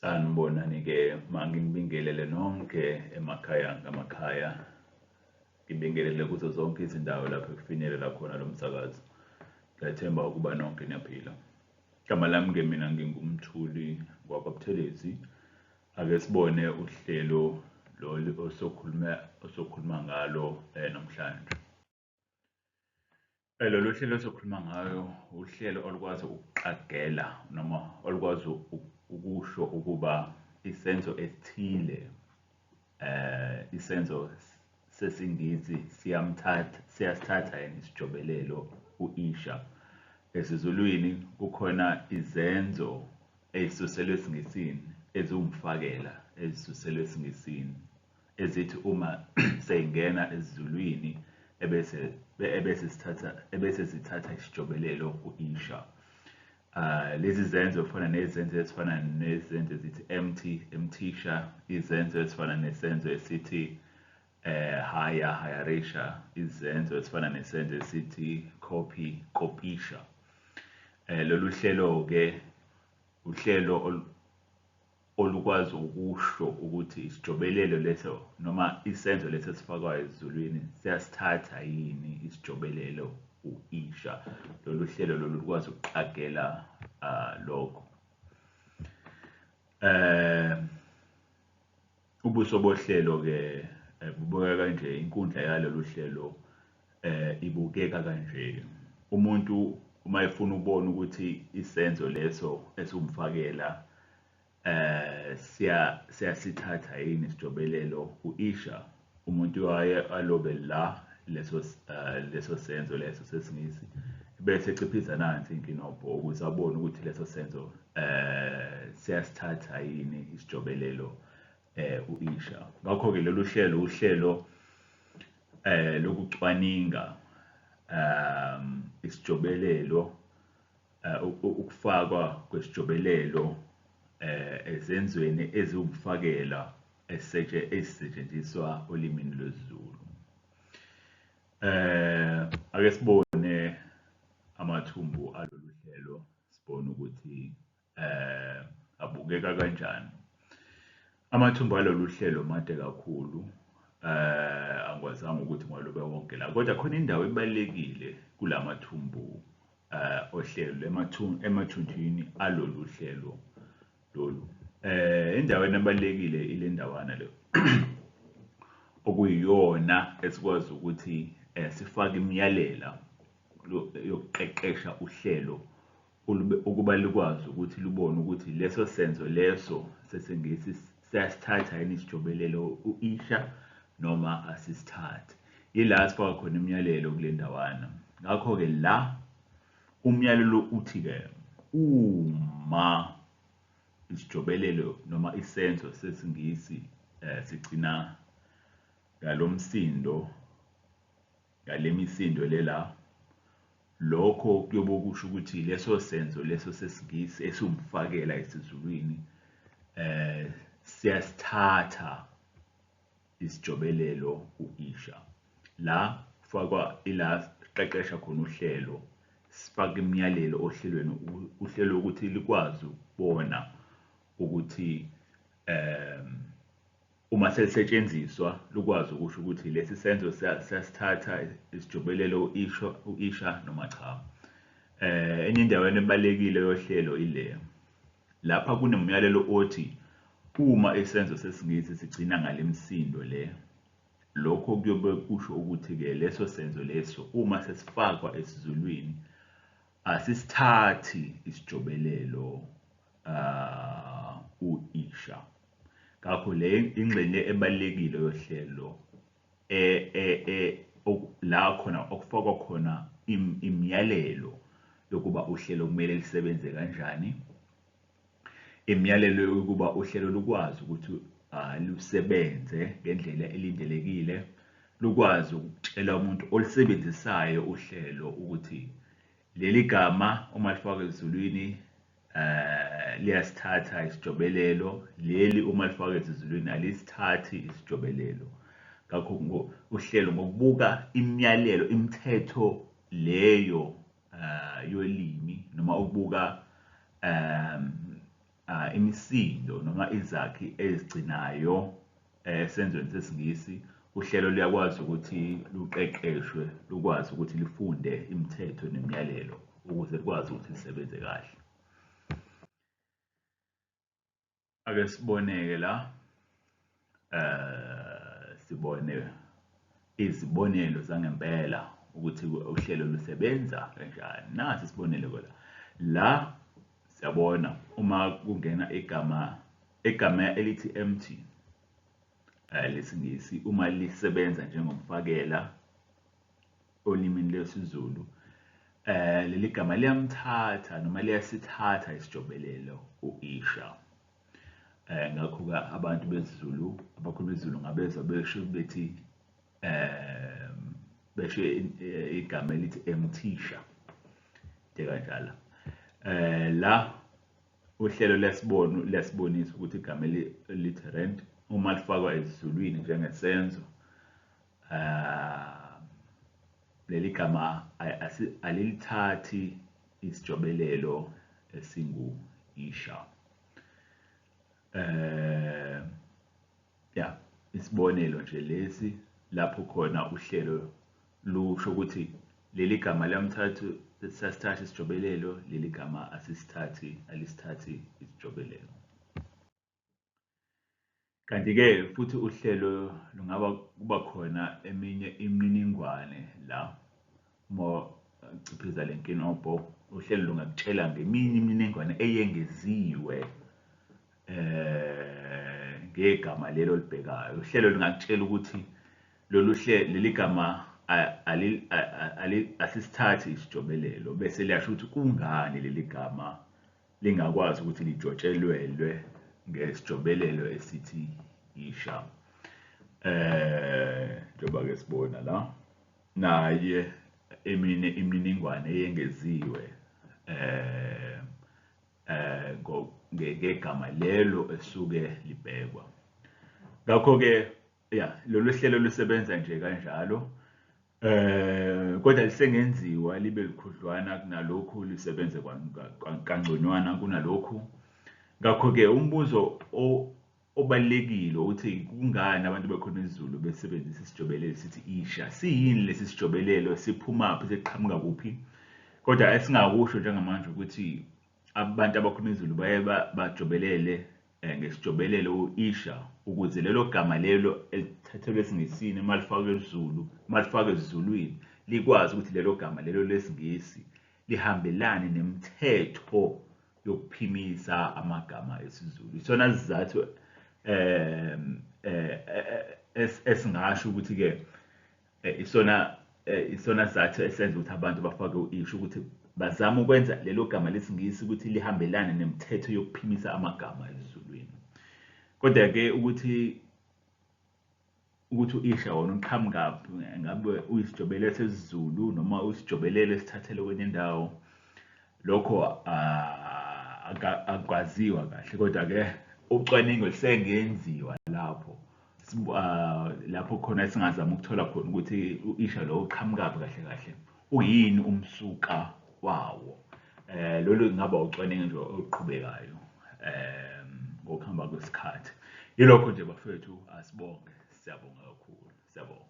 Sanibonani-ke, manginibingelele nonke emakhaya ngamakhaya. Ngibingelele kuzo zonke izindawo lapho ekufinyelela khona lo msakazo. Ngiyathemba ukuba nonke niyaphila. Igama lami-ke mina nginguMthuli wakwaButhelezi. Ake sibone uhlelo lolu osokhuluma osokhuluma ngalo namhlanje. Lolu hlelo esizokhuluma ngayo uhlelo olukwazi ukuqagela noma olukwazi ukusho ukuba isenzo esithile isenzo sesiNgisi siyamthatha siyasithatha yini isijobelelo u-isha. EsiZulwini kukhona izenzo ey'suselwe esiNgisini eziwumfakela ezisuselwe esiNgisini ezithi uma sey'ngena esiZulwini ebese ebese sithatha ebese zithatha isijobelelo u-isha. Lezi zenzo kufana nezenzo ezifana nezenzo ezithi empty, emptisha, izenzo ezifana nesenzo esithi hire, hirisha, izenzo ezifana nesenzo esithi copy, kopisha. Lolu hlelo-ke uhlelo olukwazi ukusho ukuthi isijobelelo leso noma isenzo leso esifakwayo esiZulwini siyasithatha yini isijobelelo u-isha. Lolu hlelo lolu lukwazi ukuqagela lokho. Ubuso bohlelo-ke bubukeka kanje, inkundla yalolu hlelo ibukeka kanje. Umuntu uma efuna ukubona ukuthi isenzo leso esiwumfakela siyasithatha yini isijobelelo u-isha, umuntu aye alobe la leso leso senzo leso sesiNgisi bese eciphiza nansi inkinobho ukuze abone ukuthi leso senzo siyasithatha yini isijobelelo u-isha. Ngakho-ke lolu hlelo uhlelo lokucwaninga isijobelelo ukufakwa kwesijobelelo ezenzweni eziwumfakela ezisetshenziswa olimini lwesiZulu. Ake sibone amathumbu alolu hlelo, sibone ukuthi abukeka kanjani. Amathumbu alolu hlelo made kakhulu, angikwazanga ukuthi ngiwalobe wonke la, kodwa khona indawo ebalulekile kula mathumbu ohlelo emathunjini alolu hlelo lolu. Endaweni ebalulekile ile ndawana le okuyiyona esikwazi ukuthi sifake imiyalela yokuqeqesha uhlelo ukuba lukwazi ukuthi lubone ukuthi leso senzo leso sesiNgisi siyasithatha yini isijobelelo u-isha noma asisithathi. Yila sifaka khona imiyalelo kule ndawana. Ngakho-ke la umyalelo uthi-ke uma isijobelelo noma isenzo sesiNgisi sigcina ngalo msindo, ngale misindo le la, lokho kuyobe kusho ukuthi leso senzo leso sesiNgisi esiwumfakela esiZulwini siyasithatha isijobelelo u-isha. La kufakwa ila siqeqesha khona uhlelo, sifake imiyalelo ohlelweni, uhlelo ukuthi likwazi ukubona ukuthi uma selisetshenziswa lukwazi ukusho ukuthi lesi senzo siyasithatha isijobelelo u-isha noma cha. Enye indawo ebalulekile yohlelo ile, lapha kunomyalelo othi uma isenzo sesiNgisi sigcina ngale misindo le, lokho kuyobe kusho ukuthi-ke leso senzo leso uma sesifakwa esiZulwini asisithathi isijobelelo u-isha. Ngakho le ingxenye ebalulekile yohlelo la khona okufakwa khona imiyalelo yokuba uhlelo kumele lisebenze kanjani, imiyalelo yokuba uhlelo lukwazi ukuthi lusebenze ngendlela elindelekile, lukwazi ukutshela umuntu olusebenzisayo uhlelo ukuthi leli gama uma lifakwa esiZulwini liyasithatha isijobelelo, leli uma lifakwa esiZulwini alisithathi isijobelelo. Ngakho uhlelo ngokubuka imiyalelo, imithetho leyo yolimi noma ukubuka Imisindo noma izakhi ezigcinayo esenzweni sesiNgisi, uhlelo luyakwazi ukuthi luqeqeshwe, lukwazi ukuthi lifunde imithetho nemiyalelo ukuze likwazi ukuthi lisebenze kahle. Ake sibone-ke la, sibone izibonelo zangempela ukuthi uhlelo lusebenza kanjani. Nasi isibonelo-ke la. La siyabona uma kungena igama elithi empty lesiNgisi, uma lisebenza njengomfakela olimini lwesiZulu, leli gama liyamthatha noma liyasithatha isijobelelo u-isha. Ngakho-ke abantu besiZulu, abakhuluma isiZulu ngabezwa besho bethi besho igama elithi emthisha, into ekanjalo. La uhlelo liyasibonisa ukuthi igama elithi rent uma lifakwa esiZulwini njengesenzo, leli gama alilithathi isijobelelo esingu-isha. Ya, isibonelo nje lesi lapho khona uhlelo lusho ukuthi leli gama liyamthatha, siyasithatha isijobelelo, leli gama asisithathi, alisithathi isijobelelo. Kanti-ke futhi uhlelo lungaba kuba khona eminye imininingwane la uma uciphiza le nkinobho, uhlelo lungakutshela ngeminye imininingwane eyengeziwe ngegama lelo olibhekayo. Uhlelo lungakutshela ukuthi lolu leli gama asisithathi isijobelelo, bese liyasho ukuthi kungani leli gama lingakwazi ukuthi lijotshelwelwe ngesijobelelo esithi isha. Njengoba-ke sibona la, naye eminye imininingwane eyengeziwe ngegama lelo esuke libhekwa. Ngakho-ke ya, lolu hlelo lusebenza nje kanjalo. Kodwa lisengenziwa libe likhudlwana kunalokhu, lisebenze kangconywana kunalokhu. Ngakho-ke umbuzo obalulekile ukuthi kungani abantu bekhuluma isiZulu besebenzisa isijobelelo esithi isha. Siyini lesi sijobelelo, siphumaphi, siqhamuka kuphi? Kodwa esingakusho njengamanje ukuthi abantu abakhuluma isiZulu baye bajobelele ngesijobelelo u-isha ukuze lelo gama lelo elithathelwe esiNgisini uma lifakwe esiZulu, uma lifakwe esiZulwini likwazi ukuthi lelo gama lelo lesiNgisi lihambelane nemithetho yokuphimisa amagama esiZulu. Isona sizathu esingasho ukuthi-ke isona sizathu esenza ukuthi abantu bafake u-isha, ukuthi bazame ukwenza lelo gama lesiNgisi ukuthi lihambelane nemithetho yokuphimisa amagama esiZulwini. Kodwa-ke ukuthi u-isha wona uqhamukaphi, ngabe uyisijobelelo sesiZulu noma uyisijobelelo esithathelwe kwenye indawo, lokho akwaziwa kahle. Kodwa-ke ucwaningo lusengenziwa lapho lapho khona singazama ukuthola khona ukuthi u-isha lo uqhamukaphi kahle kahle, uyini umsuka wawo. Lolu kungaba ucwaningo nje oluqhubekayo ngokuhamba kwesikhathi. Yilokho nje bafethu, asibonge, siyabonga kakhulu, siyabonga.